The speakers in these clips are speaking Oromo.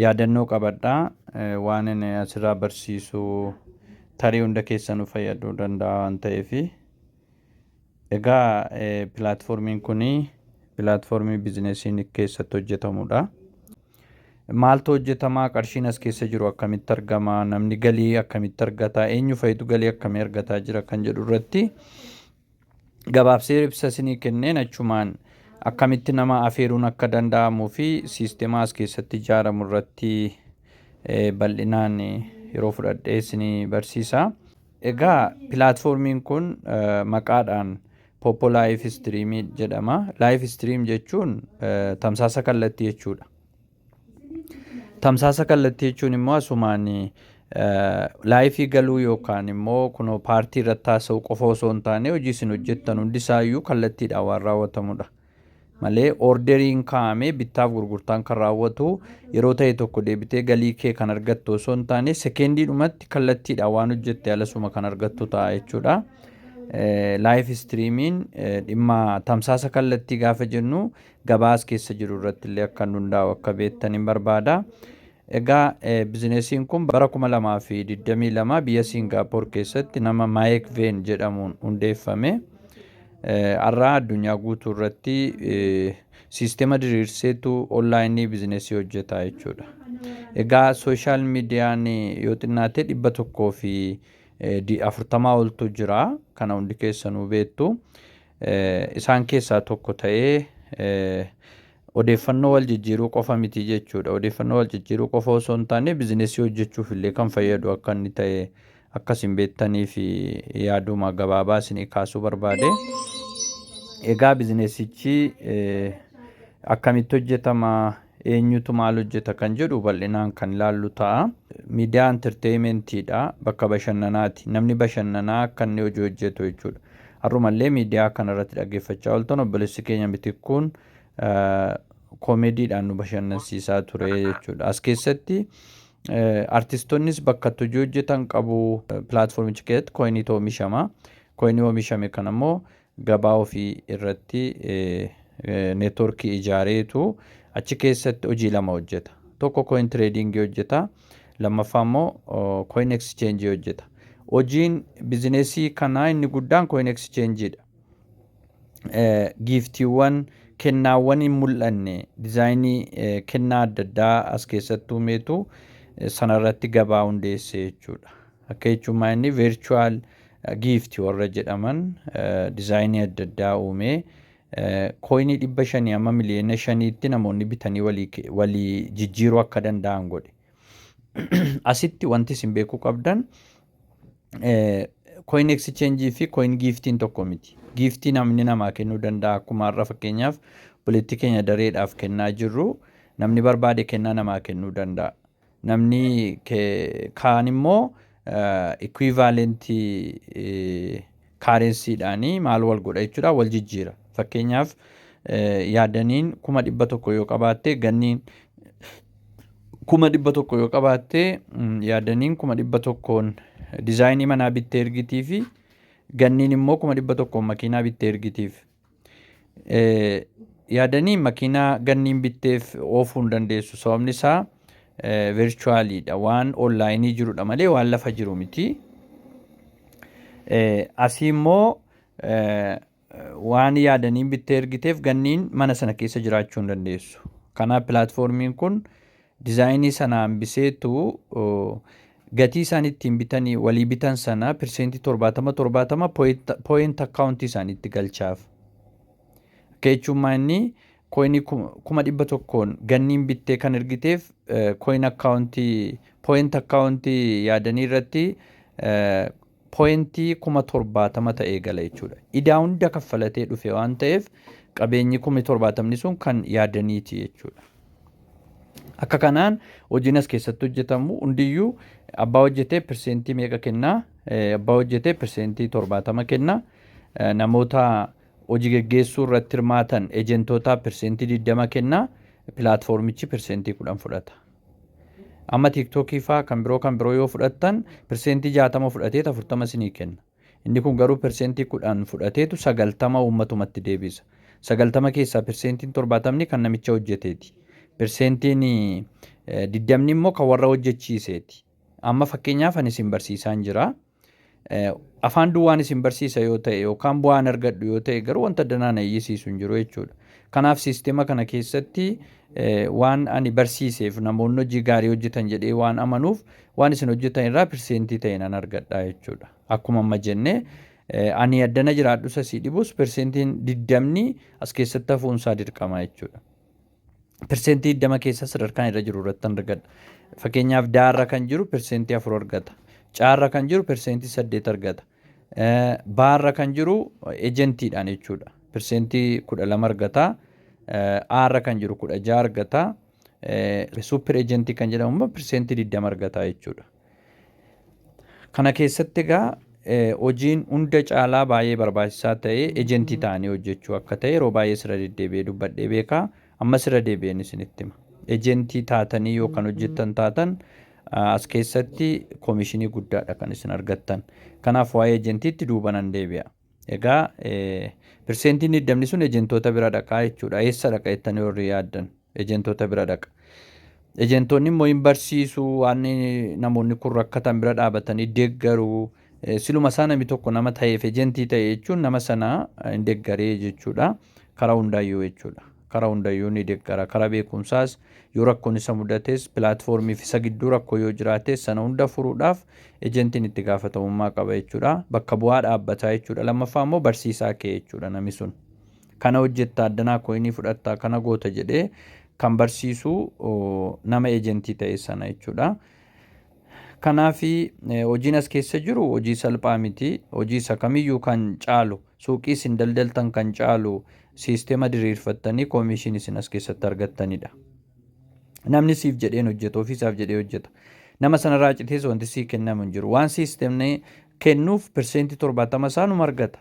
Yaadannoo qabadhaa, waan inni asirraa barsiisu tarii hunda keessanuu fayyaduu danda'a waan ta'eef. Egaa platformiin kun platformii businessiin keessatti hojjetamudha. Maaltu hojjetamaa? Qarshiin as keessa jiru akkamitti argama? Namni galii akkamitti argata? Eenyu fa'itu galii akkamii argataa jira kan jedhu irratti gabaabsee ibsa isinii kenneen, achumaan akkamitti nama afeeruun akka danda'amuu fi siistema as keessatti ijaaramu irratti bal'inaan yeroo fudhadhee isinii barsiisa. Egaa platformiin kun maqaadhaan Poppo Live Streamii jedhama. Live stream jechuun tamsaasa kallattii jechuudha. Tamsaasa kallattii jechuun immoo asumaan liveii galuu yookaan immoo kunoo paartii irratti haasa'uu qofa osoo hin taane, hojii isin hojjettan hundisaayyuu kallattiidhaan waan raawwatamudha. Malee orderiin kaa'amee bittaaf gurgurtaan kan raawwatu yeroo ta'e tokko deebitee galii kee kan argattu osoo hin taane, sekendiidhumatti kallattiidhaan waan hojjette alasuma kan argattu ta'a jechuudha. Live streamiin dhimma tamsaasa kallattii gaafa jennu gabaa as keessa jiru irratti illee akka hundaa'u akka beektan hin barbaada. Egaa businessiin kun bara 2022 biyya Siingaappoor keessatti nama Mike Veen jedhamuun hundeeffame. Har'a addunyaa guutuu irratti siistema diriirseetu onlineii businessii hojjeta jechuudha. Egaa social mediaan yoo xinnaate 140 oltu jira. Kana hundi keessanuu beektu. Isaan keessaa tokko ta'ee odeeffannoo wal jijjiiruu qofa miti jechuudha. Odeeffannoo wal jijjiiruu qofa osoo hin taane, businessii hojjechuuf illee kan fayyadu akka inni ta'e akkasin beektanii fi yaaduma gabaabaa isinii kaasuu barbaade. Egaa businessichi akkamitti hojjetama, eenyutu maal hojjeta kan jedhu bal'inaan kan ilaallu ta'a. Miidiyaa entertainmentiidha, bakka bashannanaati. Namni bashannanaa akka inni hojii hojjetu jechuudha. Har'umallee miidiyaa kanarratti dhaggeeffachaa ooltan, obboleessi keenya Mitikkuun koomediidhaan nu bashannansiisaa ture jechuudha. As keessatti artistoonnis bakka itti hojii hojjetan qabu. Platformicha keessatti coiniitu oomishama. Coinii oomishame kana immoo gabaa ofii irratti networkii ijaareetu achi keessatti hojii lama hojjeta. Tokko coin tradingii hojjeta. Lammaffaa immoo coin exchangeii hojjeta. Hojiin businessii kanaa inni guddaan coin exchangeiidha. Giftiiwwan, kennaawwan hin mul'anne, designii kennaa adda addaa as keessatti uumeetu sanarratti gabaa hundeesse jechuudha. Akka jechuun inni virtual giftii warra jedhaman designii adda addaa uumee coinii 500 amma miliyoona 5tti namoonni bitanii walii jijjiiruu akka danda'an godhe. Asitti wanti isin beekuu qabdan, coin exchangeii fi coin giftiin tokko miti. Giftii namni namaa kennuu danda'a, akkuma har'a fakkeenyaaf obboleettii keenya dareedhaaf kennaa jirru, namni barbaade kennaa namaa kennuu danda'a. Namni kaan immoo equivalentii currencydhaanii maal wal godha jechuudha, wal jijjiira. Fakkeenyaaf yaadaniin 100,000 yoo qabaatte, ganniin 100,000 yoo qabaatte, yaadaniin 100,000n designii manaa bittee ergitii fi ganniin immoo 100,000n makiinaa bittee ergitiif. Yaadanii makiinaa ganniin bitteef oofuu hin dandeessu. Sababni isaa virtualiidha. Waan onlineii jirudha malee waan lafa jiru miti. Asii immoo waan yaadaniin bittee ergiteef ganniin mana sana keessa jiraachuu hin dandeessu. Kanaaf platformiin kun designii sana hambiseetu gatii isaan ittiin bitanii walii bitan sana 70% 70 point accountii isaaniitti galchaaf. Akka jechuun inni coinii 100,000n ganniin bittee kan ergiteef coin accountii, point accountii yaadanii irratti pointii 70,000 ta'ee gala jechuudha. Idaa hunda kaffalatee dhufe waan ta'eef, qabeenyi 70,000 sun kan yaadaniiti jechuudha. Akka kanaan hojiin as keessatti hojjetamu hundiyyuu abbaa hojjetee percentii meeqa kennaa? Abbaa hojjetee 70% kennaa. Namoota hojii geggeessuu irratti hirmaatan, agentoota, 20% kennaa. Platformichi 10% fudhata. Amma TikTokii faa kan biroo yoo fudhattan, 60% fudhateet 40 isinii kenna. Inni kun garuu 10% fudhateetu 90 uummatumatti deebisa. 90 keessaa 70% kan namicha hojjeteeti. Persentiin 20 immoo kan warra hojjechiiseeti. Amma fakkeenyaaf ani isin barsiisaan jira. Afaan duwwaan isin barsiisa yoo ta'e yookaan bu'aan argadhu yoo ta'e garuu wanta danaa na iyyisiisu hin jiru jechuudha. Kanaaf siistema kana keessatti waan ani barsiiseef namoonni hojii gaarii hojjetan jedhee waan amanuuf waan isin hojjetan irraa perseentii ta'e nan argadha jechuudha. Akkuma amma jenne ani addana jiraadhus asii dhibus perseentiin 20 as keessatti hafuunsaa dirqama jechuudha. Perseentii 20 keessa sadarkaan irra jiru irratti argadha. Fakkeenyaaf daarra kan jiru perseentii 4 argata. Caarra kan jiru perseentii 8 argata. Baarra kan jiru ejentiidhaan jechuudha. Perseentii 12 argata. Aarra kan jiru 16 argata. Super ejentii kan jedhamu immoo perseentii 20 argata jechuudha. Kana keessatti egaa hojiin hunda caalaa baay'ee barbaachisaa ta'e ejentii ta'anii hojjechuu akka ta'e yeroo baay'ee sirra deddeebi'ee dubbadhee beekaa. Amma sirra deebi'een isinitti hima. Ejentii taatanii yoo kan hojjettan taatan as keessatti koomishinii guddaadha kan isin argattan. Kanaaf waa'ee ejentiitti duuba nan deebi'a. Egaa perseentiin 20 sun ejentoota bira dhaqaa jechuudha. Eessa dhaqa jettanii warri yaaddan? Ejentoota bira dhaqa. Ejentoonni immoo hin barsiisu, waan namoonni kun rakkatan bira dhaabatanii deeggaru. Siluma isaa namni tokko nama ta'eef ejentii ta'e jechuun nama sana hin deeggaree jechuudha. Karaa hundaayyuu jechuudha. Karaa hundayyuu ni deeggara. Karaa beekumsaas yoo rakkoon isa mudates pilaatfoormiif isa gidduu rakkoo yoo jiraates sana hunda furuudhaaf ejentiin itti gaafatamummaa qaba jechuudha. Bakka bu'aa dhaabbataa jechuudha. Lammaffaa immoo barsiisaa kee jechuudha namni sun. Kana hojjetta, addanaa koyinii fudhatta, kana goota jedhee kan barsiisu nama ejentii ta'e sana jechuudha. Kanaaf hojiin as keessa jiru hojii salphaa miti. Hojii isa kamiyyuu kan caalu, suuqii isin daldaltan kan caalu siistema diriirfattanii koomishinii isin as keessatti argattanidha. Namni siif jedheen hojjetu, ofiisaaf jedhee hojjeta. Nama sanarraa citees wanti sii kennamu hin jiru. Waan siistemni kennuuf perseentii 70 isaanuma argata.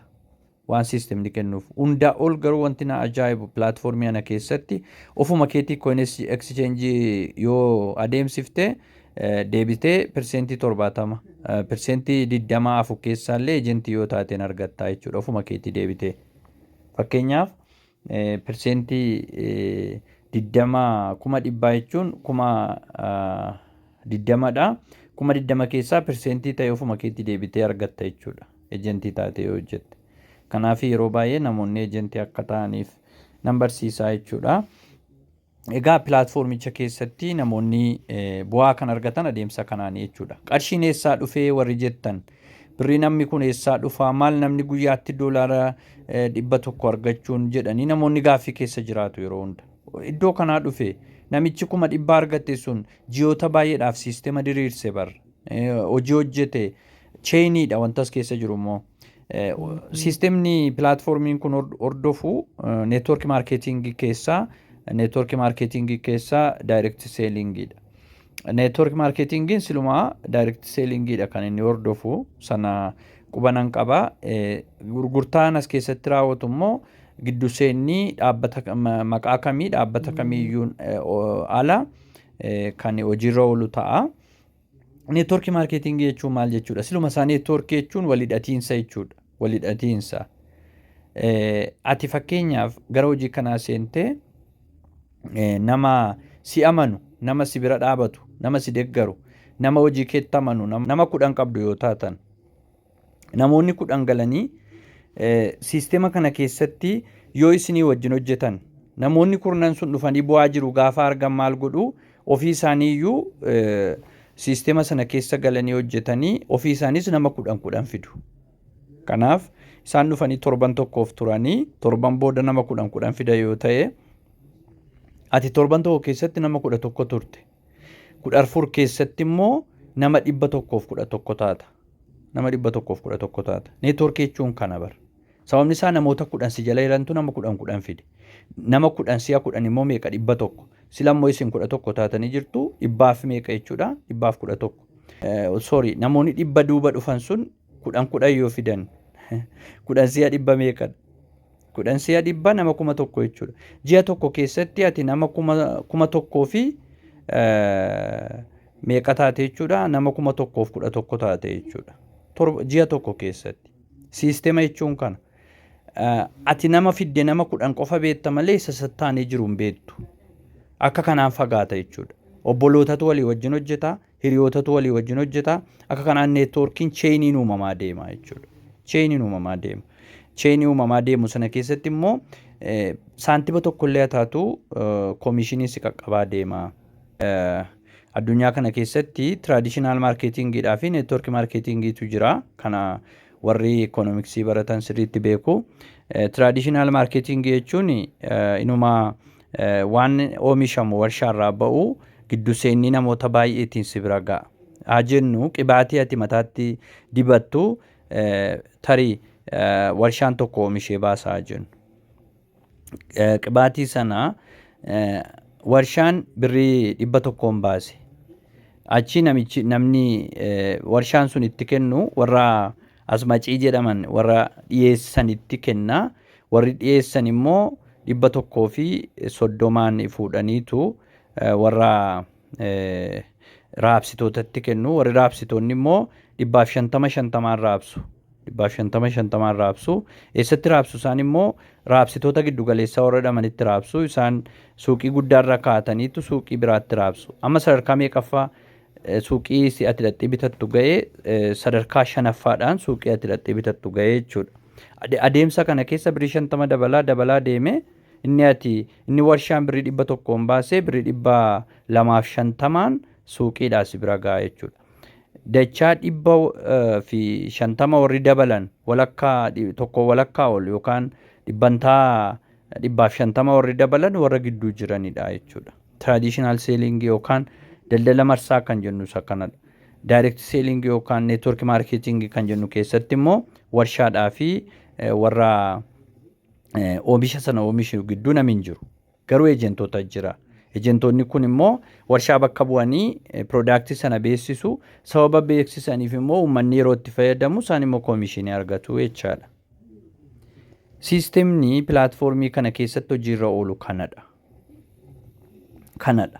Waan siistemni kennuuf. Hundaa ol garuu wanti na ajaa'ibu pilaatfoormii ana keessatti ofuma keetii coin exchange yoo adeemsifte deebitee perseentii 70, perseentii 20 afu keessaallee ejentii yoo taateen argattaa jechuudha ofuma keetii deebitee. Fakkeenyaaf perseentii 20 100,000 jechuun 20,000dha. 20,000 keessaa perseentii ta'e ofuma keetii deebitee argatta jechuudha. Ejentii taatee yoo hojjette. Kanaaf yeroo baay'ee namoonni ejentii akka ta'aniif nan barsiisaa jechuudha. Egaa pilaatfoormicha keessatti namoonni bu'aa kan argatan adeemsa kanaanii jechuudha. Qarshiin eessaa dhufee warri jettan, birrii namni kun eessaa dhufaa, maal namni guyyaatti doolaara 100 argachuun jedhanii namoonni gaaffii keessa jiraatu yeroo hunda. Iddoo kanaa dhufe namichi 100,000 argate sun ji'oota baay'eedhaaf siistema diriirse bar hojii hojjete cheeniidha wanta as keessa jiru immoo. Siistemni pilaatfoormiin kun hordofu neetwoorkii maarkeetingii keessaa direct sellingiidha. Neetwoorkii maarkeetingiin silumaa direct sellingiidha kan inni hordofu, sana qubanan qaba. Gurgurtaan as keessatti raawwatu immoo giddu seennii dhaabbata maqaa kamii dhaabbata kamiiyyuu ala kan hojiirra oolu ta'a. Neetwoorkii maarkeetingii jechuun maal jechuudha? Siluma isaa neetwoorkii jechuun walhidhatiinsa jechuudha. Walhidhatiinsa. Ati fakkeenyaaf gara hojii kanaa seentee nama si amanu, nama si bira dhaabatu, nama si deeggaru, nama hojii keetti amanu, nama 10 qabdu yoo taatan, namoonni 10 galanii siistema kana keessatti yoo isinii wajjin hojjetan, namoonni kurnan sun dhufanii bu'aa jiru gaafa argan maal godhu? Ofii isaanii iyyuu siistema sana keessa galanii hojjetanii ofii isaaniis nama 10 10 fidu. Kanaaf isaan dhufanii torban tokkoof turanii torban booda nama 10 10 fida yoo ta'e, ati torban tokko keessatti nama 11 turte. 14 keessatti immoo nama 111 taata. Nama 111 taata. Neetwoorkii jechuun kana bara. Sababni isaa namoota 10 si jala jirantu nama 10 10 fide. Nama 10 si'a 10 immoo meeqa? 100. Sila immoo isin 11 taatanii jirtu, dhibbaaf meeqa jechuudha? 111. Sorry, namoonni 100 duuba dhufan sun 10 10 yoo fidan, 10 si'a 100 meeqadha? 10 si'a 100 nama 1000 jechuudha. Ji'a tokko keessatti ati nama 1000 fi meeqa taate jechuudha? Nama 1011 taate jechuudha. Ji'a tokko keessatti. Siistema jechuun kana. Ati nama fidde nama 10 qofa beekta malee isa sattaanee jiru hin beektu. Akka kanaan fagaata jechuudha. Obbolootatu walii wajjin hojjeta, hiriyootatu walii wajjin hojjeta. Akka kanaan networkiin chainiin uumamaa deema jechuudha. Chainiin uumamaa deema. Chainii uumamaa deemu sana keessatti immoo saantima tokkollee haa taatu commissionii si qaqqabaa deema. Addunyaa kana keessatti traditional marketingiidhaa fi network marketingiitu jira. Kana warri economicsii baratan sirriitti beeku. Traditional marketingii jechuun inuma waan oomishamu warshaarraa ba'u giddu seenni namoota baay'eetiin si bira ga'a. Haa jennu, qibaatii ati mataatti dibattu tarii warshaan tokko oomishee baasaa jennu. Qibaatii sana warshaan birrii 100n baase. Achi namichi, namni warshaan sun itti kennu, warra asmacii jedhaman, warra dhiyeessanitti kenna. Warri dhiyeessan immoo 130n fuudhaniitu warra raabsitootatti kennu. Warri raabsitoonni immoo 150 50n raabsu. 150 50n raabsu. Eessatti raabsu? Isaan immoo raabsitoota giddu galeessaa warra jedhamanitti raabsu. Isaan suuqii guddaarra kaa'ataniitu suuqii biraatti raabsu. Amma sadarkaa meeqaffaa suuqii si ati dhaqxee bitattu ga'ee? Sadarkaa shanaffaadhaan suuqii ati dhaqxee bitattu ga'ee jechuudha. Adeemsa kana keessa birrii 50 dabalaa dabalaa deeme. Inni ati, inni warshaan birrii 100n baasee birrii 250n suuqiidhaa si bira ga'a jechuudha. Dachaa 150 warri dabalan, walakkaa tokko walakkaa ol yookaan dhibbantaa 150 warri dabalan warra gidduu jiranidha jechuudha. Traditional selling yookaan daldala marsaa kan jennu isa kanadha. Direct selling yookaan network marketing kan jennu keessatti immoo warshaadhaa fi warra oomisha sana oomishu gidduu namni hin jiru. Garuu ejentoota jira. Ejentoonni kun immoo warshaa bakka bu'anii productii sana beeksisu. Sababa beeksisaniif immoo uummanni yeroo itti fayyadamu isaan immoo commissionii argatu jechaadha. Systemni platformii kana keessatti hojiirra oolu kanadha. Kanadha.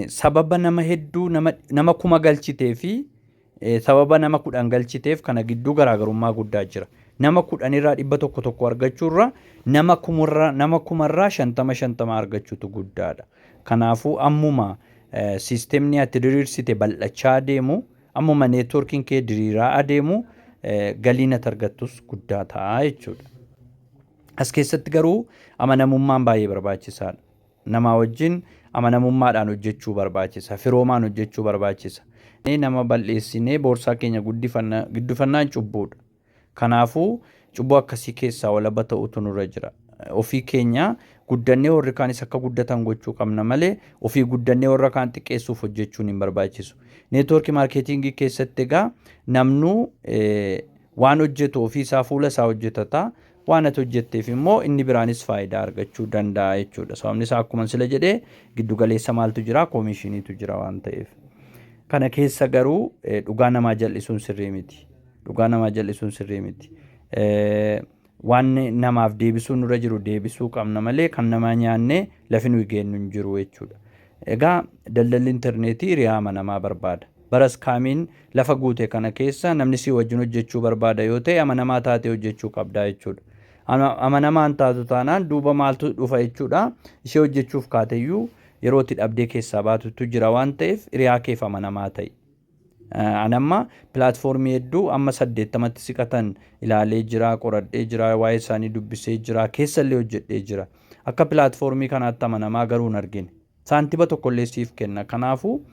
Sababa nama hedduu, nama 1000 galchitee fi sababa nama 10 galchiteef kana gidduu garaagarummaa guddaa jira. Nama 10rraa 100 1 argachuurra nama kumarraa 50 50 argachuutu guddaadha. Kanaafuu ammuma systemni ati diriirsite bal'achaa adeemu, ammuma networkiin kee diriiraa adeemu, galiin ati argattus guddaa ta'a jechuudha. As keessatti garuu amanamummaan baay'ee barbaachisaadha. Nama wajjin amanamummaadhaan hojjechuu barbaachisa. Firoomaan hojjechuu barbaachisa. Nama bal'eessinee boorsaa keenya guddifannaan cubbuudha. Kanaafuu cubbuu akkasii keessaa walaba ta'utu nurra jira. Ofii keenya guddannee warri kaanis akka guddatan gochuu qabna malee ofii guddannee warra kaan xiqqeessuuf hojjechuun hin barbaachisu. Network marketingii keessatti egaa namnuu waan hojjetu ofii isaa fuula isaa hojjetata. Waan ati hojjetteef immoo inni biraanis faayidaa argachuu danda'a jechuudha. Sababni isaa akkuma sila jedhee giddu galeessa maaltu jira? Commissioniitu jira waan ta'eef. Kana keessa garuu dhugaa namaa jal'isuun sirrii miti. Dhugaa namaa jal'isuun sirrii miti. Waan namaaf deebisuu nurra jiru deebisuu qabna malee kan namaa nyaannee lafi nuyi geenyu hin jiru jechuudha. Egaa daldalli intarneetii hiriyaa amanamaa barbaada. Bara scamiin lafa guute kana keessa namni si wajjin hojjechuu barbaada yoo ta'e amanamaa taatee hojjechuu qabdaa jechuudha. Amanamaan taatu taanaan duuba maaltu dhufa jechuudha? Ishee hojjechuuf kaateyyuu yeroo itti dhabdee keessaa baatutu jira waan ta'eef hiriyaa keef amanamaa ta'i. Ani amma platformii hedduu amma 80tti siqatan ilaalee jira, qoradhee jira, waa'ee isaanii dubbisee jira, keessallee hojjedhee jira. Akka platformii kanaatti amanamaa garuu hin argine. Saantiba tokkollee siif kenna. Kanaafuu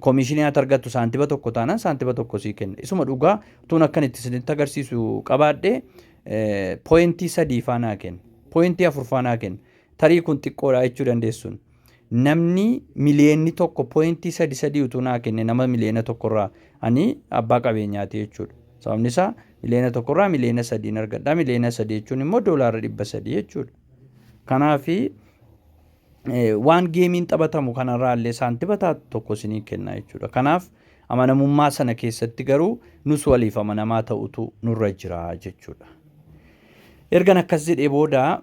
commissionii ati argattu saantiba tokko taanaan saantiba tokko sii kenna. Isuma dhugaa tuun akkan itti isinitti agarsiisu qabaadhee pointii 3 faanaa kenna. Pointii 4 faanaa kenna. Tarii kun xiqqoodha jechuu dandeessuun. Namni 1 miliyoonni pointii 3 3 utuu naa kenne nama 1 miliyoona irraa ani abbaa qabeenyaati jechuudha. Sababni isaa 1 miliyoona irraa 3 miliyoona argadha. 3 miliyoona jechuun immoo doolaara 300 jechuudha. Kanaafi waan gameiin taphatamu kanarraa illee saantiba taatu tokko isinii kenna jechuudha. Kanaaf amanamummaa sana keessatti garuu nus waliif amanamaa ta'utu nurra jira jechuudha. Ergan akkas jedhee booda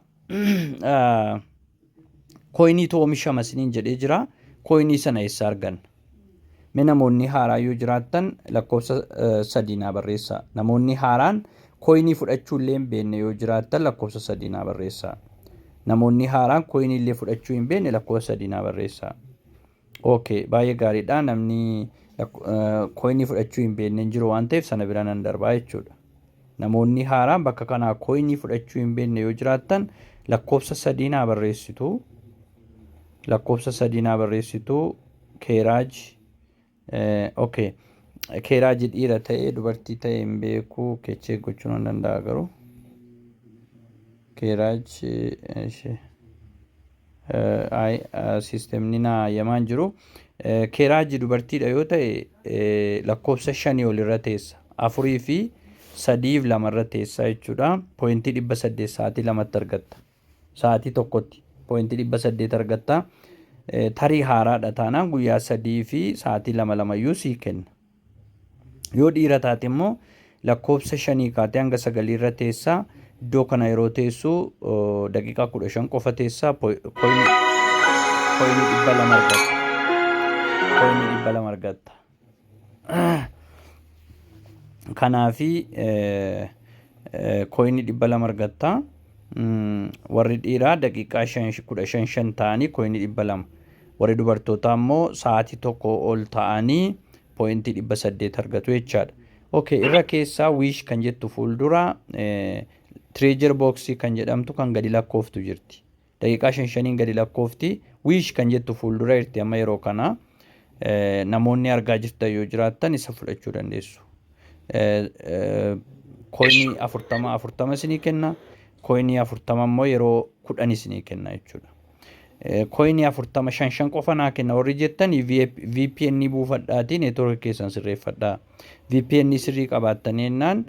coiniitu oomishama isiniin jedhee jira. Coinii sana eessa arganna? Mee namoonni haaraa yoo jiraattan lakkoofsa 3 naa barreessaa. Namoonni haaraan coinii fudhachuu illee hin beekne yoo jiraattan lakkoofsa 3 naa barreessaa. Namoonni haaraan coinii illee fudhachuu hin beekne lakkoofsa 3 naa barreessaa. Okay, baay'ee gaariidha. Namni coinii fudhachuu hin beekne hin jiru waan ta'eef sana bira nan darbaa jechuudha. Namoonni haaraan bakka kanaa coinii fudhachuu hin beekne yoo jiraattan lakkoofsa 3 naa barreessitu. Lakkoofsa 3 naa barreessitu. Keeraaj. Okay. Keeraaji dhiira ta'e dubartii ta'e hin beeku, kechee gochuu nan danda'a garuu. Keeraaj systemni naa yamaan jiru. Keeraaji dubartiidha yoo ta'e lakkoofsa 5 olirra teessa. 4 fi 3 fi 2 irra teessa jechuudha. Pointii 800 sa'aatii 2tti argatta. Sa'aatii 1tti pointii 800 argatta. Tarii haaraadha taanaan guyyaa 3 fi sa'aatii 2 lamayyuu sii kenna. Yoo dhiira taate immoo lakkoofsa 5 kaatee hanga 9 irra teessaa. Iddoo kana yeroo teessu daqiiqaa 15 qofa teessaa, coinii 200 argatta. Coinii 200 argatta. Kanaafi coinii 200 argatta. Warri dhiiraa daqiiqaa 15 5 ta'anii coinii 200. Warri dubartootaa immoo sa'aatii 1 ol ta'anii pointii 800 argatu jechaadha. Okay, irra keessaa wish kan jettu fuuldura treasure boxii kan jedhamtu kan gadi lakkooftu jirti. Daqiiqaa 5 5n gadi lakkoofti. Wish kan jettu fuuldura jirti amma yeroo kana. Namoonni argaa jirtan yoo jiraattan isa fudhachuu dandeessu. Coinii 40 40 isinii kenna. Coinii 40 immoo yeroo 10 isinii kenna jechuudha. Coinii 40 5 5 qofa naa kenna warri jettan VPN buufadhaatii networkii keessan sirreeffadhaa. VPN sirrii qabaattanii jennaan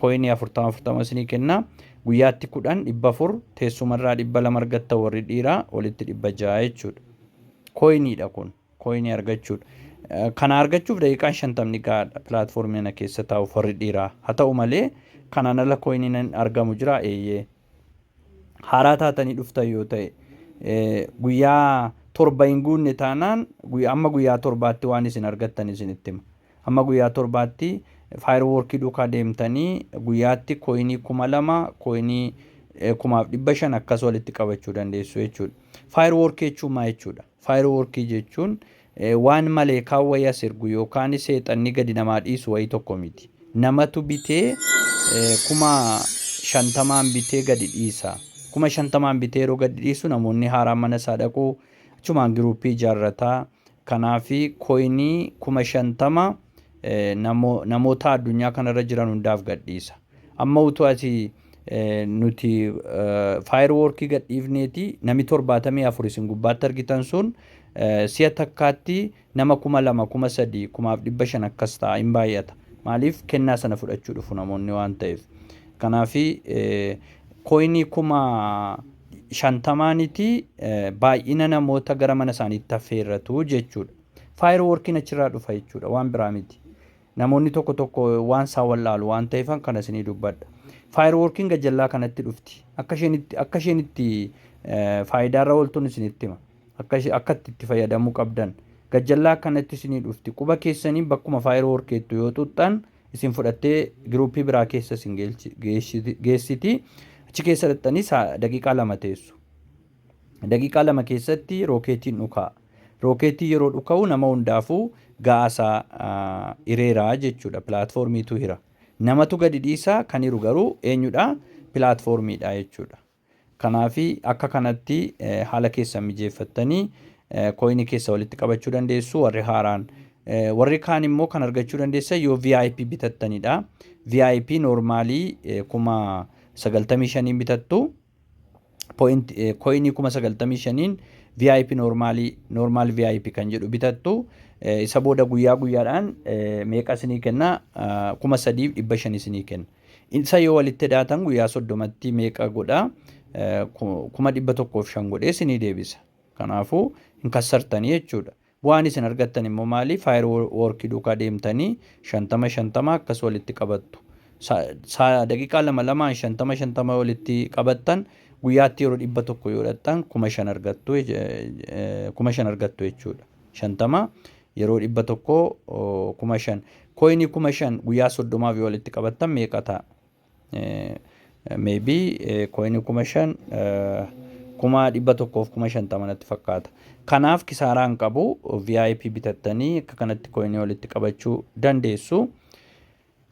coinii 40 40 isinii kenna. Guyyaatti 10 400, teessumarraa 200 argatta, warri dhiiraa walitti 600 jechuudha. Coiniidha kun, coinii argachuudha. Kana argachuuf daqiiqaan 50 gahaadha platformii kana keessa taa'uuf warri dhiiraa. Haa ta'u malee kanaan ala coiniin argamu jira, eeyyee. Haaraa taatanii dhuftan yoo ta'e, guyyaa 7 hin guunne taanaan, amma guyyaa 7tti waan isin argattan isinitti hima. Amma guyyaa 7tti fireworkii duukaa deemtanii guyyaatti coinii 2000, coinii 1500 akkas walitti qabachuu dandeessu jechuudha. Fireworkii jechuun maal jechuudha? Fireworkii jechuun waan maleekaan wayii as ergu yookaan seexanni gadi namaa dhiisu wayii tokko miti. Namatu bitee, 50,000n bitee gadi dhiisa. 50,000n bitee yeroo gadi dhiisu namoonni haaraan mana isaa dhaqu, achumaan groupii ijaarrataa. Kanaafi coinii 50,000 namoota addunyaa kanarra jiran hundaaf gadhiisa. Amma utuu ati nuti fireworkii gadhiifneeti nami 74 isin gubbaatti argitan sun si'a takkaatti nama 2000, 3000, 1500 akkas ta'a, hin baay'ata. Maaliif? Kennaa sana fudhachuu dhufu namoonni waan ta'eef. Kanaafi coinii 50,000niti baay'ina namoota gara mana isaaniitti affeerratu jechuudha. Fireworkiin achirraa dhufa jechuudha, waan biraa miti. Namoonni tokko tokko waan isaa wallaalu waan ta'eefan kana isinii dubbadha. Fireworkiin gajjallaa kanatti dhufti. Akka isheen itti faayidaarra ooltuun isinitti hima. Akka itti fayyadamuu qabdan. Gajjallaa kanatti isinii dhufti. Quba keessanii bakkuma fireworkeettu yoo xuxxan isin fudhattee groupii biraa keessa isin geessiti. Achi keessa dhaxxanii daqiiqaa 2 teessu. Daqiiqaa 2 keessatti rookeetiin dhuka'a. Rookeetii yeroo dhuka'u nama hundaafuu ga'aasaa hireeraa jechuudha. Platformiitu hira. Namatu gadi dhiisaa, kan hiru garuu eenyudha? Platformiidha jechuudha. Kanaafi akka kanatti haala keessan mijeeffattanii coinii keessa walitti qabachuu dandeessu warri haaraan. Warri kaan immoo kan argachuu dandeessan yoo VIP bitattanidha. VIP normalii 95,000n bitattu. Coinii 95,000n VIP normalii, normal VIP kan jedhu bitattu. Isa booda guyyaa guyyaadhaan meeqa isinii kenna? 3,500 isinii kenna. Isa yoo walitti hidhaatan guyyaa 30tti meeqa godha? 105,000 godhee isinii deebisa. Kanaafuu hin kassartanii jechuudha. Bu'aan isin argattan immoo maali? Fireworkii duukaa deemtanii 50 50 akkas walitti qabattu. Daqiiqaa 2 2n 50 50 walitti qabattan, guyyaatti yeroo 100 yoo dhaqxan 5000 argattu, 5000 argattu jechuudha. 50 yeroo 100 5000. Coinii 5000 guyyaa 30f yoo walitti qabattan meeqa ta'a? Maybe coinii 5,000, 150,000 natti fakkaata. Kanaaf kisaaraa hin qabu. VIP bitattanii akka kanatti coinii walitti qabachuu dandeessu.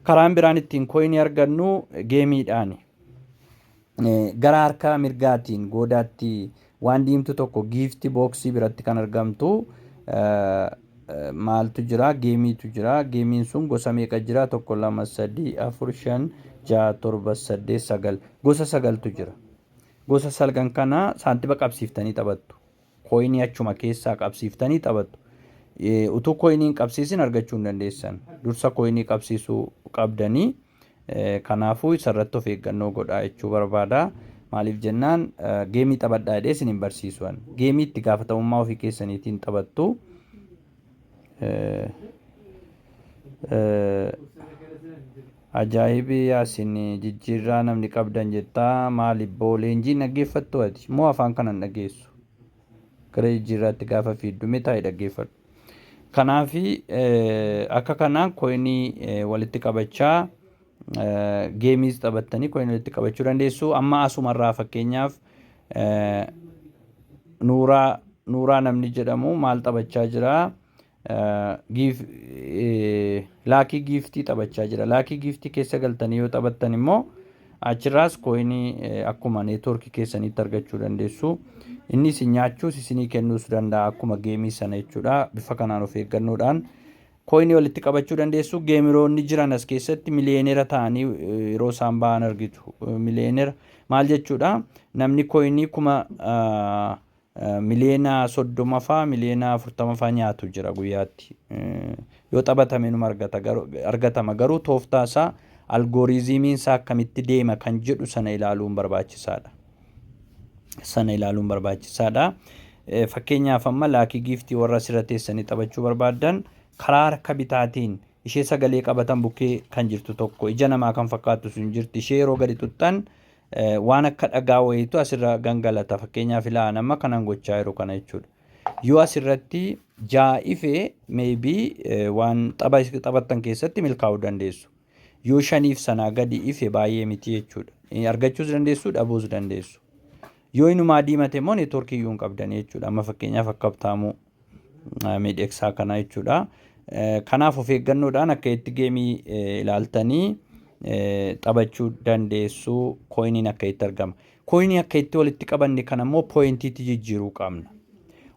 Karaan biraan ittiin coinii argannu gameiidhaani. Gara harka mirgaatiin goodaatti waan diimtu tokko, gift boxii biratti kan argamtu maaltu jira? Gameiitu jira. Gameiin sun gosa meeqa jira? Tokko, lama, sadii, afur, shan, ja'a, torba, saddeet, sagal. Gosa sagaltu jira. Gosa salgan kana saantima qabsiiftanii taphattu. Coinii achuma keessaa qabsiiftanii taphattu. Utuu coinii hin qabsiisin argachuu hin dandeessan. Dursa coinii qabsiisuu qabdanii. Kanaafuu isarratti of eeggannoo godhaa jechuu barbaada. Maaliif jennaan, gameii taphadhaa jedhee isin hin barsiisu. Gameii itti gaafatamummaa ofii keessaniitiin taphattu. Ajaa'ibi Yaasin, jijjiirraa namni qabdan jettaa, maalibboo leenjiin dhaggeeffattu ati moo afaan kanan dhageessu? Gara jijjiirraatti gaafa fiiddu mee taa'ee dhaggeeffadhu. Kanaafi akka kanaan coinii walitti qabachaa, gameiis taphattanii coinii walitti qabachuu dandeessu. Amma asumarraa fakkeenyaaf Nuuraa namni jedhamu maal taphachaa jira? Lucky giftii taphachaa jira. Lucky giftii keessa galtanii yoo taphattan immoo achirraas coinii akkuma networkii keessaniitti argachuu dandeessu. Inni isin nyaachuus isinii kennuus danda'a akkuma gameii sana jechuudha. Bifa kanaan of eeggannoodhaan coinii walitti qabachuu dandeessu. Gameroonni jiran as keessatti millionaire ta'anii yeroo isaan ba'an argitu. Millionaire maal jechuudha? Namni coinii 30 miliyoona faa, 40 miliyoona faa nyaatu jira guyyaatti. Yoo taphatame numa argatama, garuu tooftaa isaa, algorithmiin isaa akkamitti deema kan jedhu sana ilaaluun barbaachisaadha. Sana ilaaluun barbaachisaadha. Fakkeenyaaf amma lucky giftii warra asirra teessanii taphachuu barbaaddan, karaa harka bitaatiin ishee sagalee qabatan bukkee kan jirtu tokko, ija namaa kan fakkaattu sun jirti. Ishee yeroo gadi xuxxan waan akka dhagaa wayiitu asirra gangalata. Fakkeenyaaf ilaa, nama kanan gochaa jiru kana jechuudha. Yoo asirratti 6 ifee, maybe waan taphattan keessatti milkaa'uu dandeessu. Yoo shaniif sanaa gadi ife baay'ee miti jechuudha. Argachuus dandeessu, dhabuus dandeessu. Yoo inumaa diimate immoo networkii iyyuu hin qabdan jechuudha. Amma fakkeenyaaf akka Habtaamuu Miidhegsaa kana jechuudha. Kanaaf of eeggannoodhaan akka itti gameii ilaaltanii taphachuu dandeessu, coiniin akka itti argama. Coinii akka itti walitti qabanne kana immoo pointiitti jijjiiruu qabna.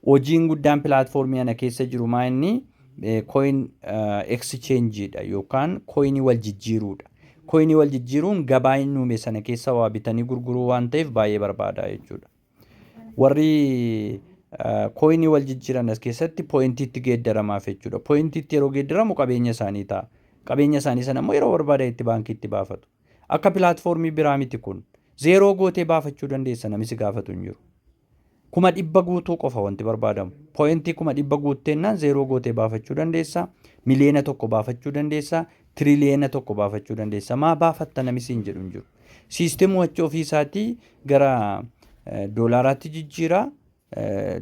Hojiin guddaan platformii kana keessa jiru maa inni? Coin exchangeidha yookaan coinii wal jijjiiruudha. Coinii wal jijjiiruun gabaa inni uume sana keessa waa bitanii gurguruu waan ta'eef baay'ee barbaada jechuudha. Warri coinii wal jijjiiran as keessatti pointiitti geeddaramaaf jechuudha. Pointiitti yeroo geeddaramu qabeenya isaanii ta'a. Qabeenya isaanii sana immoo yeroo barbaadanitti baankiitti baafatu. Akka platformii biraa miti kun. Zeeroo gootee baafachuu dandeessa, namni si gaafatu hin jiru. 100,000 guutuu qofa wanti barbaadamu. Pointii 100,000 guutteennaan zeeroo gootee baafachuu dandeessa. 1 miliyoona baafachuu dandeessa. 1 tiriliyoona baafachuu dandeessa. Maa baafatta namni siin jedhu hin jiru. Systemuu achi ofii isaatii gara doolaaraatti jijjiira.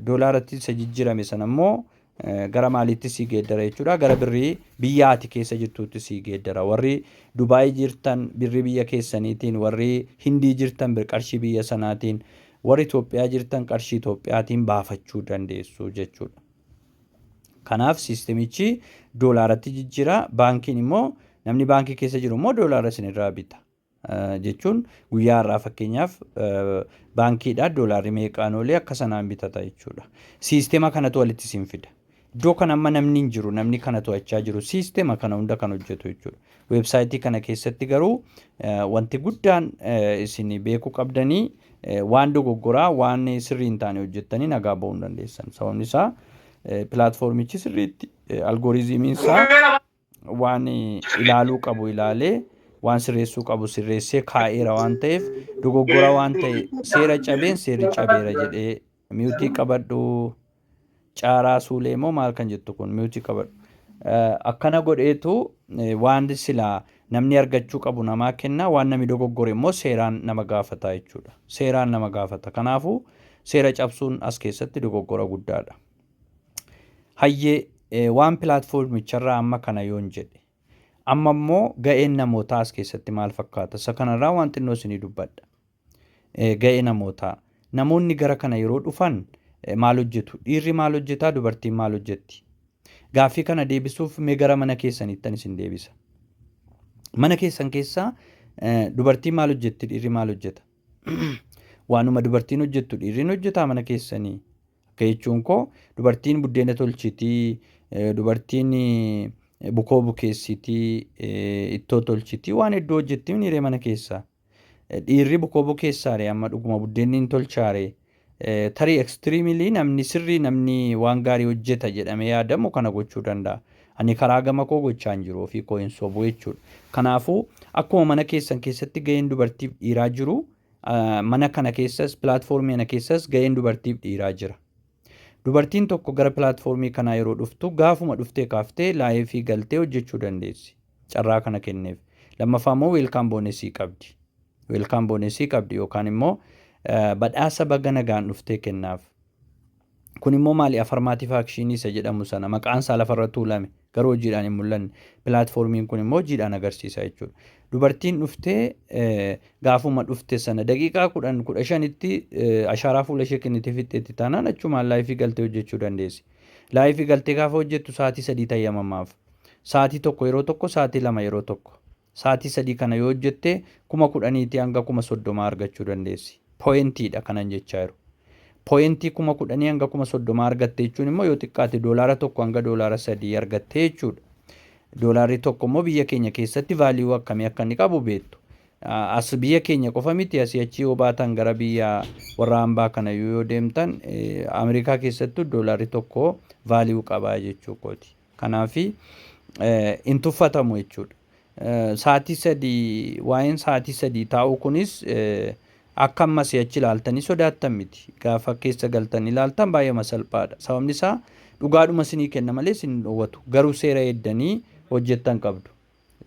Doolaaratti isa jijjiirame sana immoo gara maaliitti sii geeddara jechuudha? Gara birrii biyya ati keessa jirtuutti sii geeddara. Warri Dubaay jirtan birrii biyya keessaniitiin, warri Hindii jirtan qarshii biyya sanaatiin, warri Itoophiyaa jirtan qarshii Itoophiyaatiin baafachuu dandeessu jechuudha. Kanaaf systemichi doolaaratti jijjiira. Baankiin immoo, namni baankii keessa jiru immoo doolaara isinirraa bita. Jechuun guyyaa har'aa fakkeenyaaf baankiidhaa doolaarri meeqaan oolee akka sanaan bitata jechuudha. Systema kanatu walitti isin fida. Iddoo kana amma namni hin jiru, namni kana to'achaa jiru systema kana hunda kan hojjetu jechuudha. Websiteii kana keessatti garuu wanti guddaan isin beekuu qabdanii, waan dogoggoraa, waan sirrii hin taane hojjettanii nagaa ba'uu hin dandeessan. Sababni isaa platformichi sirriitti algorithmiin isaa waan ilaaluu qabu ilaalee, waan sirreessuu qabu sirreessee kaa'eera waan ta'eef, dogoggora waan ta'e, seera cabeen seerri cabeera jedhee. Muteii qabadhu, Caaraa Suulee moo maal kan jettu kun, muteii qabadhu. Akkana godheetu waan silaa namni argachuu qabu namaa kenna, waan namni dogoggore immoo seeraan nama gaafata jechuudha. Seeraan nama gaafata. Kanaafuu seera cabsuun as keessatti dogoggora guddaadha. Hayyee, waan platformicharraa amma kana yoon jedhe, Amma immoo ga'een namootaa as keessatti maal fakkaata? Isa kanarraa waan xinnoo isinii dubbadha. Ga'ee namootaa. Namoonni gara kana yeroo dhufan maal hojjetu? Dhiirri maal hojjetaa? Dubartiin maal hojjetti? Gaaffii kana deebisuuf mee gara mana keessaniittan isin deebisa. Mana keessan keessaa dubartiin maal hojjetti? Dhiirri maal hojjeta? Waanuma dubartiin hojjettu dhiirri hojjetaa mana keessanii? Akka jechuun koo dubartiin buddeena tolchitii, dubartiin bukoo bukeessitii, ittoo tolchitii, waan hedduu hojjetti mitiree mana keessaa? Dhiirri bukoo bukeessaare amma dhuguma buddeenni hin tolchaare? Tarii extremely namni sirrii, namni waan gaarii hojjeta jedhamee yaadamu kana gochuu danda'a. Ani karaa gama koo gochaa hin jiru, ofii koo hin sobu jechuudha. Kanaafuu akkuma mana keessan keessatti ga'een dubartiif dhiiraa jiru, mana kana keessas, pilaatfoormii kana keessas ga'een dubartiif dhiiraa jira. Dubartiin tokko gara pilaatfoormii kanaa yeroo dhuftu gaafuma dhuftee kaaftee live galtee hojjechuu dandeessi. Carraa kana kenneef. Lammaffaa immoo welcome bonus qabdi. Welcome bonus qabdi yookaan immoo badhaasa baga nagaan dhuftee kennaaf. Kun immoo maali? Affirmative action isa jedhamu sana maqaan isaa lafarra tuulame garuu hojiidhaan hin mul'anne. Pilaatfoormiin kun immoo hojiidhaan agarsiisa jechuudha. Dubartiin dhuftee gaafuma dhufte sana daqiiqaa 10, 15tti ashaaraa fuula ishee kennitee fixxeetti taanaan achumaan live galtee hojjechuu dandeessi. Live galtee gaafa hojjettu sa'aatii 3 tayyamamaaf. Sa'aatii 1 yeroo tokko, sa'aatii 2 yeroo tokko. Sa'aatii 3 kana yoo hojjette 10,000tii hanga 30,000 argachuu dandeessi. Pointiidha kanan jechaa jiru. Point 10,000 hanga 30,000 argatte jechuun immoo yoo xiqqaate $1 hanga $3 argatte jechuudha. Doolaarri tokko immoo biyya keenya keessatti value akkamii akka inni qabu beektu. As biyya keenya qofa miti, asii achi yoo baatan gara biyya warra hambaa kana yoo deemtan, Ameerikaa keessattuu doolaarri tokko value qabaa jechuu kooti. Kanaafi hin tuffatamu jechuudha. Sa'aatii 3, waa'een sa'aatii 3 taa'uu kunis akka amma si'achi ilaaltanii sodaattan miti. Gaafa keessa galtanii ilaaltan baay'ee salphaadha. Sababni isaa dhugaadhuma isinii kenna malee isin hin dhoowwatu. Garuu seera eeddanii hojjettan qabdu.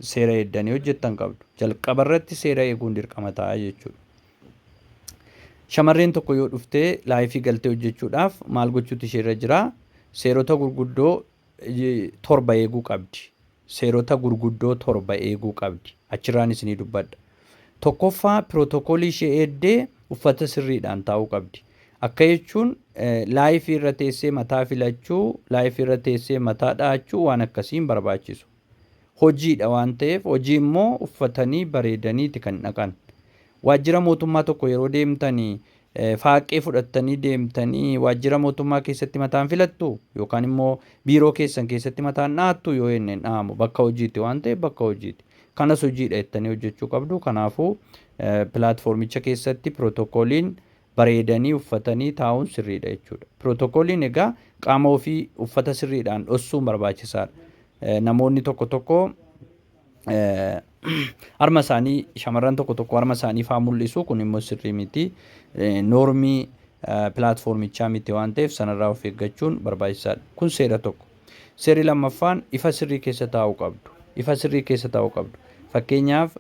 Seera eeddanii hojjettan qabdu. Jalqaba irratti seera eeguun dirqama ta'a jechuudha. Shamarreen tokko yoo dhuftee live galtee hojjechuudhaaf maal gochuutu isheerra jira? Seerota gurguddoo torba eeguu qabdi. Seerota gurguddoo torba eeguu qabdi. Achirraan isinii dubbadha. Tokkoffaa, pirootokoolii ishee eeddee uffata sirriidhaan taa'uu qabdi. Akka jechuun live irra teessee mataa filachuu, live irra teessee mataa dhahachuu waan akkasii hin barbaachisu. Hojiidha waan ta'eef hojii immoo uffatanii bareedaniiti kan dhaqan. Waajjira mootummaa tokko yeroo deemtanii faaqee fudhattanii deemtanii waajjira mootummaa keessatti mataan filattu yookaan immoo biiroo keessan keessatti mataan dhahattu yoo jenne, dhahamu, bakka hojiiti waan ta'eef bakka hojiiti. Kanas hojiidha jettanii hojjechuu qabdu. Kanaafuu pilaatfoormicha keessatti pirootokooliin bareedanii uffatanii taa'uun sirriidha jechuudha. Pirootokooliin egaa qaama ofii uffata sirriidhaan dhossuun barbaachisaadha. Namoonni tokko tokko harma isaanii, shamarran tokko tokko harma isaanii faa mul'isu, kun immoo sirrii miti. Noormii pilaatfoormichaa miti waan ta'eef sanarraa of eeggachuun barbaachisaadha. Kun seera tokko. Seerri lammaffaan ifa sirrii keessa taa'uu qabdu. Ifa sirrii keessa taa'uu qabdu. Fakkeenyaaf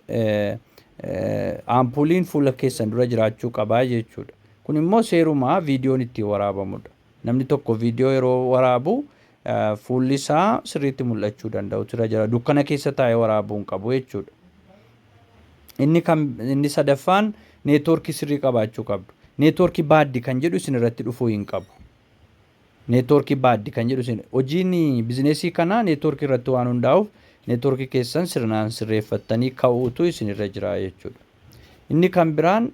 ampuuliin fuula keessan dura jiraachuu qabaa jechuudha. Kun immoo seerumaa viidiyoon ittiin waraabamudha. Namni tokko viidiyoo yeroo waraabu fuulli isaa sirriitti mul'achuu danda'utu irra jira. Dukkana keessa taa'ee waraabuu hin qabu jechuudha. Inni kan inni sadaffaan neetwoorkii sirrii qabaachuu qabdu. Neetwoorkii baaddi kan jedhu isin irratti dhufuu hin qabu. Neetwoorkii baaddi kan jedhu isin, hojiin bizineesii kanaa neetwoorkii irratti waan hundaa'uuf, neetwoorkii keessan sirnaan sirreeffattanii ka'uutu isin irra jira jechuudha. Inni kan biraan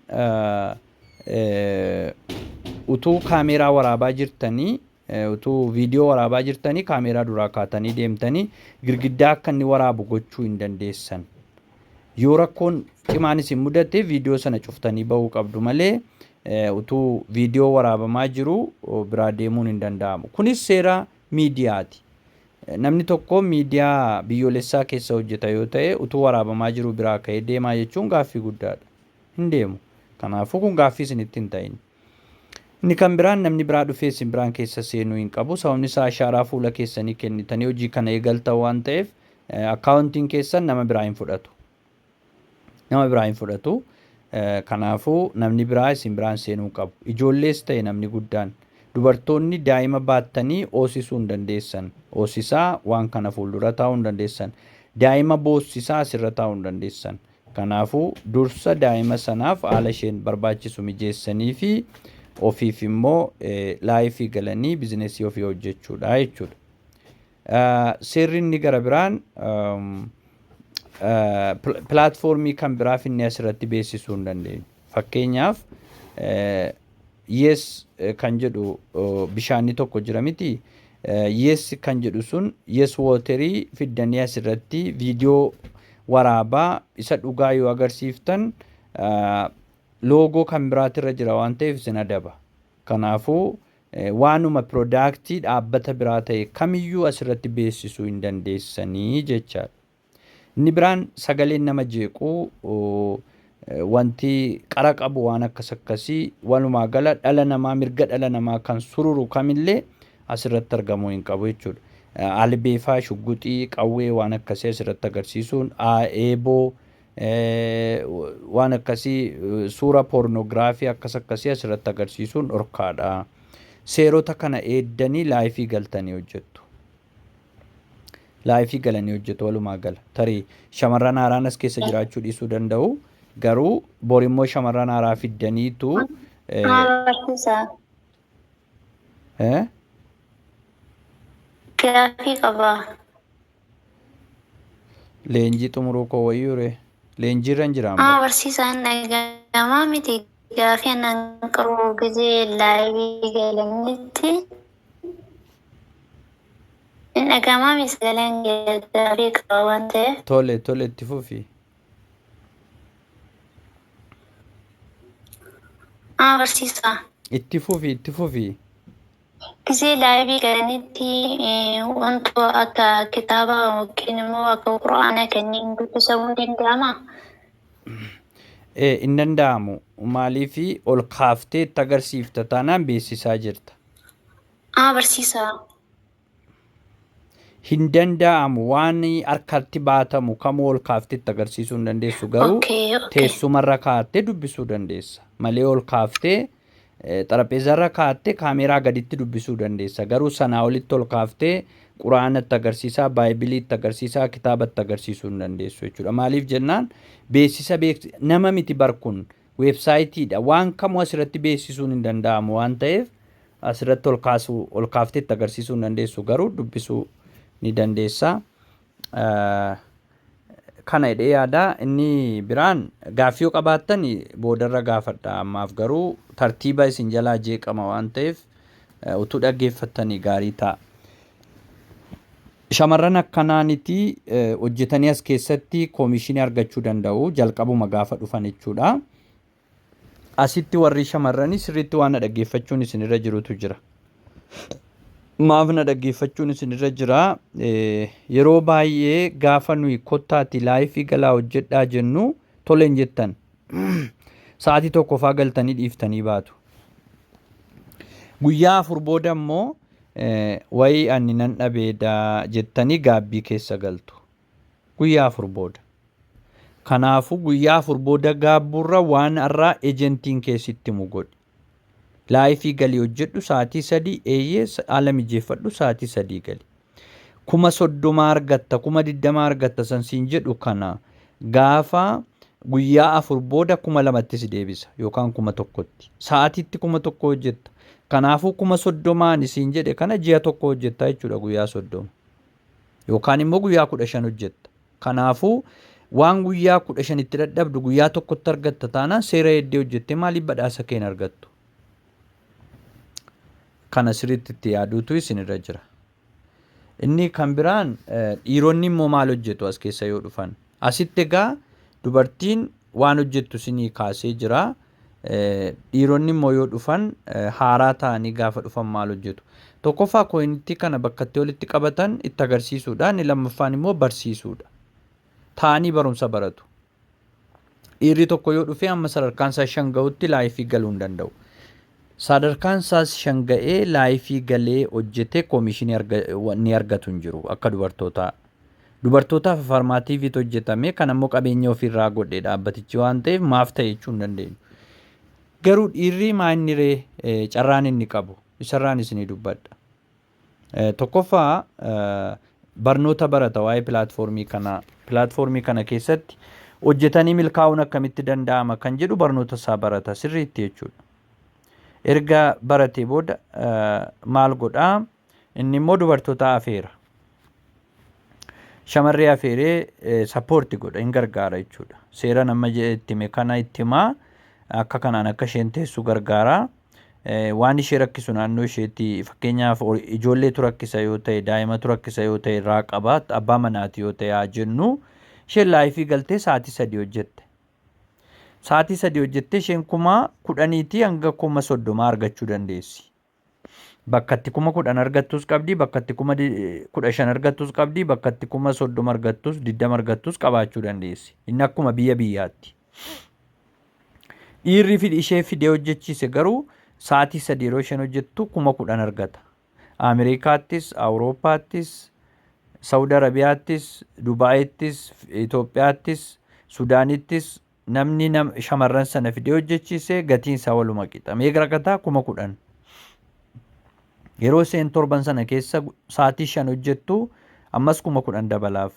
utuu kaameeraa waraabaa jirtanii, utuu viidiyoo waraabaa jirtanii kaameeraa duraa kaatanii deemtanii girgiddaa akka inni waraabu gochuu hin dandeessan. Yoo rakkoon cimaan isin mudate viidiyoo sana cuftanii bahuu qabdu malee utuu viidiyoo waraabamaa jiru biraa deemuun hin danda'amu. Kunis seera miidiyaati. Namni tokko miidiyaa biyyoolessaa keessa hojjeta yoo ta'e utuu waraabamaa jiru biraa ka'ee deemaa jechuun gaaffii guddaadha. Hin deemu. Kanaafuu kun gaaffii isinitti hin ta'in. Inni kan biraan namni biraa dhufee isin biraan keessa seenuu hin qabu. Sababni isaa ashaaraa fuula keessanii kennitanii hojii kana eegaltan waan ta'eef akkaawuntiin keessan nama biraa hin fudhatu. Nama biraa hin fudhatu. Kanaafuu namni biraa isin biraan seenuu hin qabu. Ijoollees ta'e namni guddaan. Dubartoonni daa'ima baattanii hoosisuu hin dandeessan. Hoosisaa waan kana fuuldura taa'uu hin dandeessan. Daa'ima boossisaa asirra taa'uu hin dandeessan. Kanaafuu dursa daa'ima sanaaf haala isheen barbaachisu mijeessanii fi ofiif immoo live galanii business ofii hojjechuudha jechuudha. Seerri inni gara biraan platform kan biraaf inni asirratti beeksisuu hin dandeenyu. Fakkeenyaaf, Yes kan jedhu bishaanni tokko jira miti. Yes kan jedhu sun, Yes Water fiddanii asirratti viidiyoo waraabaa isa dhugaa yoo agarsiiftan, logo kan biraatirra jira waan ta'eef isin adaba. Kanaafuu waanuma product dhaabbata biraa ta'e kamiyyuu asirratti beeksisuu hin dandeessanii jechaadha. Inni biraan sagaleen nama jeequu, wanti qara qabu, waan akkas akkasii, walumaa gala dhala namaa, mirga dhala namaa kan sururu kamillee asirratti argamuu hin qabu jechuudha. Albeefaa, shugguxii, qawwee, waan akkasii asirratti agarsiisuun, eeboo, waan akkasii, suura pornography akkas akkasii asirratti agarsiisuun dhorkaadha. Seerota kana eeddanii live galtanii hojjettu. Live galanii hojjetu walumaa gala. Tarii shamarran haaraan as keessa jiraachuu dhiisuu danda'u. Garuu borimmoo shamarran haaraa fiddaniitu Barsiisaa. Eh? Gaaffii qaba. Leenjii xumuruu koo wayyuu ree. Leenjiirra hin jira Haa, amma. barsiisaan, dhagahamaa miti. Gaaffii anan qabu, gizee live galanitti hin dhagahamaa miti sagaleen, gaaffii qaba waan ta'eef. Tole, itti fufi. Haa, barsiisaa. Itti fufi, itti fufi. Gizee live galanitti wantoota akka kitaaba yookiin immoo akka quraana kanneen dubbisamuu danda'amaa? Hin danda'amu. Maaliifi ol kaaftee itti agarsiifta taanaan beeksisaa jirta. Haa, barsiisaa. Hin danda'amu, waan harkatti baatamu kamuu ol kaaftee itti agarsiisuu hin dandeessu, garuu teessumarra kaa'attee dubbisuu dandeessa. Malee ol kaaftee xarapheezarra kaa'attee kaameeraa gaditti dubbisuu dandeessa. Garuu sanaa olitti ol kaaftee quraana itti agarsiisaa, baayibilii itti agarsiisaa, kitaaba itti agarsiisuu hin dandeessu jechuudha. Maaliif jennaan, beeksisa nama miti barkun websiteiidha. Waan kamuu asirratti beeksisuun hin danda'amu waan ta'eef asirratti ol kaasuu, ol kaaftee itti agarsiisuu hin dandeessu, garuu dubbisuu ni dandeessa. Kana jedhee yaada. Inni biraan gaaffii yoo qabaattan boodarra gaafadha. Ammaaf garuu tartiiba isin jalaa jeeqama waan ta'eef utuu dhaggeeffattanii gaarii ta'a. Shamarran akkanaaniti hojjetanii as keessatti commission argachuu danda'u jalqabuma gaafa dhufan jechuudha. Asitti warri shamarranii sirriitti waan na dhaggeeffachuun isinirra jirutu jira. Maaf na dhaggeeffachuun isinirra jira? Yeroo baay'ee gaafa nuyi kottaati live galaa hojjedhaa jennu tole hin jettan. Sa'aatii tokko faa galtanii dhiiftanii baatu. Guyyaa 4 booda immoo wayii ani nan dhabeedaa jettanii gaabbii keessa galtu. Guyyaa 4 booda. Kanaafuu guyyaa 4 booda gaabbuurra waan har'aa agentiin keessatti himu godhi. Live galii hojjedhu sa'aatii 3, eeyyee, haala mijeeffadhu, sa'aatii 3 gali. 30,000 argatta, 20,000 argatta san siin jedhu kana gaafa guyyaa 4 booda 2,000tti si deebisa yookaan 1,000tti. Sa'aatiitti 1,000 hojjetta. Kanaafuu 30,000 siin jedhe kana ji'a tokko hojjetta jechuudha, guyyaa 30. Yookaan immoo guyyaa 15 hojjetta. Kanaafuu waan guyyaa 15tti dadhabdu guyyaa tokkotti argatta taanaan, seera heddee hojjettee maaliif badhaasa kee hin argattu? Kana sirriitti itti yaaduutu isinirra jira. Inni kan biraan dhiironni immoo maal hojjetu as keessa yoo dhufan? Asitti egaa dubartiin waan hojjettu isinii kaasee jira. Dhiironni immoo yoo dhufan, haaraa ta'anii gaafa dhufan maal hojjetu? Tokkoffaa, coinitti kana bakka itti walitti qabatan itti agarsiisuudha. Inni lammaffaan immoo barsiisuudha. Ta'anii barumsa baratu. Dhiirri tokko yoo dhufe amma sadarkaan isaa 5 ga'utti live galuu hin danda'u. Sadarkaan isaas 5 ga'ee live galee hojjetee commission ni argatu hin jiru akka dubartootaa. Dubartootaaf affirmativeiitu hojjetame, kan ammoo qabeenya ofiirraa godhe dhaabbatichi waan ta'eef maaf ta'e jechuu hin dandeenyu. Garuu dhiirri maa inni ree carraan inni qabu isarraan isinii dubbadha. Tokkoffaa, Barnoota barata waa'ee pilaatfoormii kanaa. Pilaatfoormii kana keessatti hojjetanii milkaa'uun akkamitti danda'ama kan jedhu barnoota isaa barata sirriitti jechuudha. Erga baratee booda maal godhaa? Inni immoo dubartoota afeera. Shamarree afeeree support godha, hin gargaara jechuudha. Seera nama itti hime kana itti himaa, akka kanaan akka isheen teessu gargaara. Waan ishee rakkisu naannoo isheetti, fakkeenyaaf ijoolleetu rakkisa yoo ta'e, daa'imatu rakkisa yoo ta'e irraa qaba, abbaa manaati yoo ta'e haa jennu, isheen live galtee sa'aatii 3 hojjette. Sa'aatii 3 hojjettee isheen 10,000tii hanga 30,000 argachuu dandeessi. Bakka itti 10,000 argattus qabdi, bakka itti 15,000 argattus qabdi, bakka itti 30,000 argattus, 20 argattus qabaachuu dandeessi. Inni akkuma biyya biyyaatti. Dhiirri ishee fidee hojjechiise garuu sa'aatii 3 yeroo isheen hojjettu 10,000 argata. Ameerikaattis, Awurooppaattis, Saawud Arabiyaattis, Dubaayittis, Itoophiyaattis, Sudaanittis namni shamarran sana fidee hojjechiise gatiin isaa waluma qixa. Meeqa argataa? 10,000. Yeroo isheen torban sana keessa sa'aatii 5 hojjettu ammas 10,000 dabalaaf.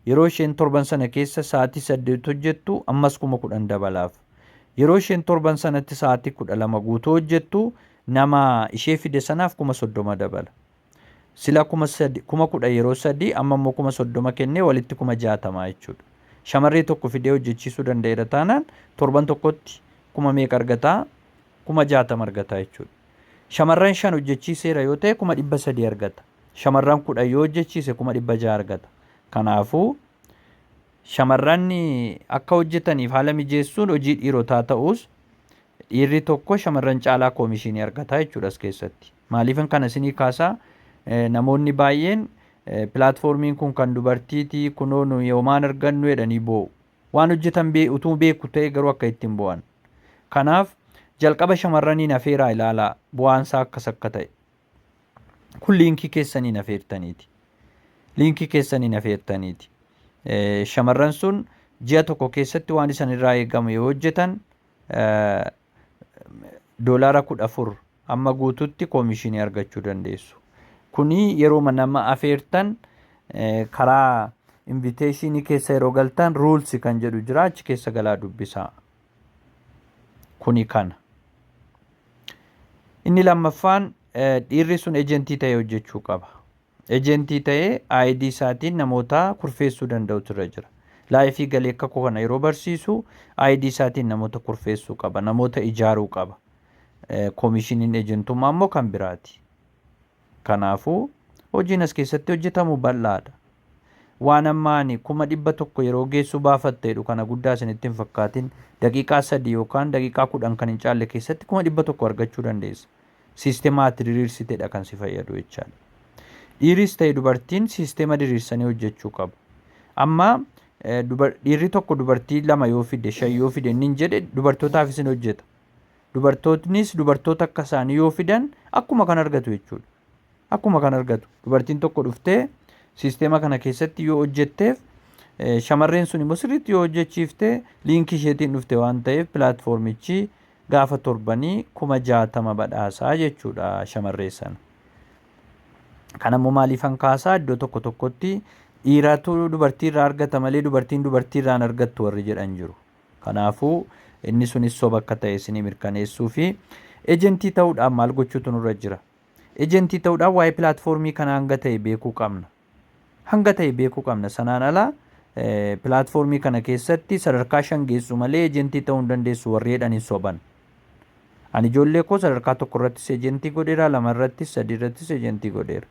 Yeroo isheen torban sana keessa sa'aatii 8 hojjettu ammas 10,000 dabalaaf. Yeroo isheen torban sanatti sa'aatii 12 guutuu hojjettu nama ishee fide sanaaf 30,000 dabala. Sila 10,000 yeroo 3, amma immoo 30,000 kennee walitti 60,000 jechuudha. Shamarree tokko fidee hojjechiisuu danda'eera taanaan torban tokkotti kuma meeqa argataa? 60,000 argataa jechuudha. Shamarran shan hojjechiiseera yoo ta'e 300,000 argata. Shamarran 10 yoo hojjechiise 600,000 argata. Kanaafuu shamarran akka hojjetaniif haala mijeessuun hojii dhiirotaa ta'us dhiirri tokko shamarran caalaa koomishinii argata jechuudha as keessatti. Maaliifan kana isinii kaasaa? Namoonni baay'een pilaatfoormiin kun kan dubartiiti, kunoo nu yoomaan argannu jedhanii boo'u. Waan hojjetan utuu beeku ta'e garuu akka ittiin bo'an. Kanaaf jalqaba shamarraniin afeeraa ilaalaa, bu'aansaa akkas akka ta'e. Kun liinkii keessaniin afeertaniiti. Liinkii keessaniin afeertaniiti. Shamarran sun ji'a tokko keessatti waan isan irraa eegamu yoo hojjetan $14 amma guututti koomishinii argachuu dandeessu. Kuni yeroo nama afeertan karaa invitationii keessa yeroo galtan rules kan jedhu jira, achi keessa galaa dubbisaa. Kuni kana. Inni lammaffaan dhiirri sun ejentii ta'ee hojjechuu qaba. Ejentii ta'ee ID isaatiin namoota kurfeessuu danda'utu irra jira. Live galee akka koo kana yeroo barsiisu ID isaatiin namoota kurfeessuu qaba. Namoota ijaaruu qaba. Koomishiniin ejentummaa immoo kan biraati. Kanaafuu hojiin as keessatti hojjetamu bal'aadha. Waan amma ani 100,000 yeroo geessu baafatte jedhu kana guddaa isinitti hin fakkaatin, daqiiqaa 3 yookaan daqiiqaa 10 kan hin caalle keessatti 100,000 argachuu dandeessa. Siisteema ati diriirsitedha kan si fayyadu jechaadha. Dhiiris ta'e dubartiin siisteema diriirsanii hojjechuu qabu. Amma dhiirri tokko dubartii lama yoo fide, shan yoo fide, inni hin jedhe dubartootaafis hin hojjeta. Dubartootnis dubartoota akka isaanii yoo fidan akkuma kan argatu jechuudha. Akkuma kan argatu. Dubartiin tokko dhuftee siisteema kana keessatti yoo hojjetteef, shamarreen sun immoo sirriitti yoo hojjechiifte, liinkii isheetiin dhufte waan ta'eef pilaatfoormichi gaafa torbanii 60,000 badhaasaa jechuudha shamarree sana. Kanammoo maaliifan kaasaa? Iddoo tokko tokkotti dhiiratu dubartii irraa argata malee dubartiin dubartii irraa hin argattu warri jedhan jiru. Kanaafuu inni sunis soba akka ta'e isinii mirkaneessuu fi ejentii ta'uudhaaf maal gochuutu nurra jira? Ejentii ta'uudhaaf waa'ee pilaatfoormii kana hanga ta'e beekuu qabna. Hanga ta'e beekuu qabna. Sanaan ala pilaatfoormii kana keessatti sadarkaa shan geessu malee ejentii ta'uu hin dandeessu warri jedhan hin soban. Ani ijoollee koo sadarkaa tokko irrattis ejentii godheera, lama irrattis, sadii irrattis ejentii godheera.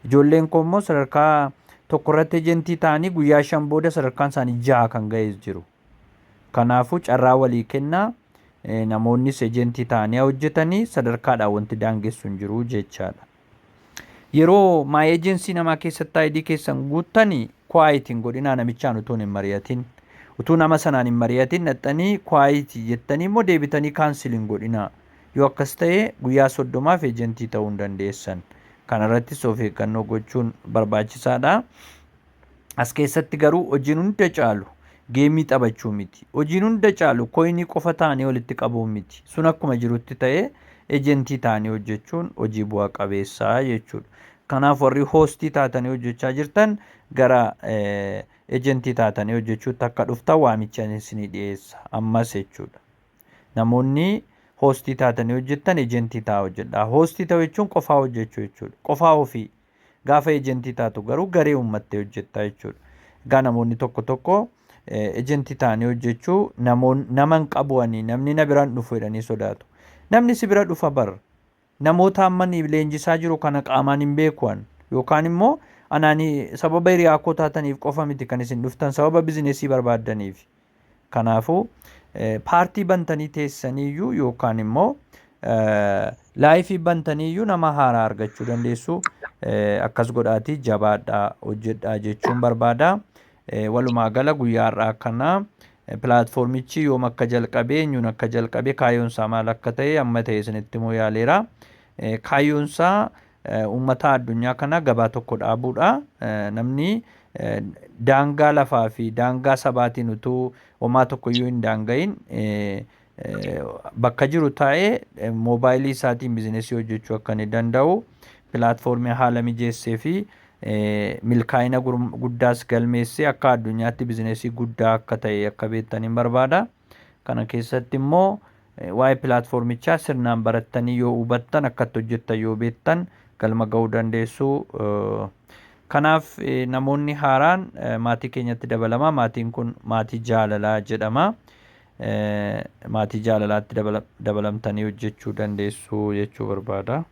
Ijoolleen koo immoo sadarkaa tokko irratti ejentii ta'anii guyyaa 5 booda sadarkaan isaanii jaha kan ga'es jiru. Kanaafuu carraa walii kennaa, namoonnis ejentii ta'anii hojjetanii sadarkaadhaan wanti daangessu hin jiru jechaadha. Yeroo my agency namaa keessatti ID keessan guuttanii quit hin godhinaa namichaan utuu hin mari'atin. Utuu nama sanaan hin mari'atin dhaxxanii quit jettanii immoo deebitanii cancel hin godhinaa. Yoo akkas ta'e guyyaa 30f ejentii ta'uu hin dandeessan. Kanarrattis of eeggannoo gochuun barbaachisaadha. As keessatti garuu hojiin hunda caalu geemii taphachuu miti. Hojiin hunda caalu koyinii qofa ta'anii walitti qabuu miti. Sun akkuma jirutti ta'ee ejentii ta'anii hojjechuun hojii bu'a qabeessaa jechuudha. Kanaaf warri hoostii taatanii hojjechaa jirtan gara ejentii taatanii hojjechuutti akka dhuftan waamicha isinii dhiyeessa ammas jechuudha. Namoonni hoostii taatanii hojjettan ejentii ta'aa hojjedhaa. Hoostii ta'uu jechuun qofaa hojjechuu jechuudha. Qofaa ofii. Gaafa ejentii taatu garuu garee uummattee hojjetta jechuudha. Egaa namoonni tokko tokko ejentii ta'anii hojjechuu namoon nama hin qabu ani namni na biraan dhufu jedhanii sodaatu. Namni si bira dhufa bar. Namoota amma ani leenjisaa jiru kana qaamaan hin beeku an. Yookaan immoo anaani sababa hiriyaa koo taataniif qofa miti kan isin dhuftan sababa bizinesii barbaaddaniif. Kanaafuu paartii bantanii teessaniiyyuu yookaan immoo laayifii bantaniiyyuu nama haaraa argachuu dandeessu. Akkas godhaatii jabaadhaa hojjedhaa jechuun barbaada. Walumaa gala guyyaa har'aa kana pilaatfoormichi yoom akka jalqabe, eenyuun akka jalqabe, kaayyoon isaa maal akka ta'e amma ta'e isinitti himuu yaaleera. Kaayyoon isaa uummata addunyaa kana gabaa tokko dhaabuudha. Namni daangaa lafaa fi daangaa sabaatiin utuu homaa tokko iyyuu hin daanga'in bakka jiru taa'ee moobaayilii isaatiin bizinesii hojjechuu akka inni danda'u pilaatfoormii haala mijeessee fi milkaa'ina guddaas galmeessee akka addunyaatti bizinesii guddaa akka ta'e akka beektan hin barbaada. Kana keessatti immoo waa'ee pilaatfoormichaa sirnaan barattanii yoo hubattan akkatti hojjettan yoo beektan galma ga'uu dandeessu. Kanaaf namoonni haaraan maatii keenyatti dabalamaa. Maatiin kun maatii jaalalaa jedhama. Maatii jaalalaatti dabalamtanii hojjechuu dandeessu jechuu barbaada.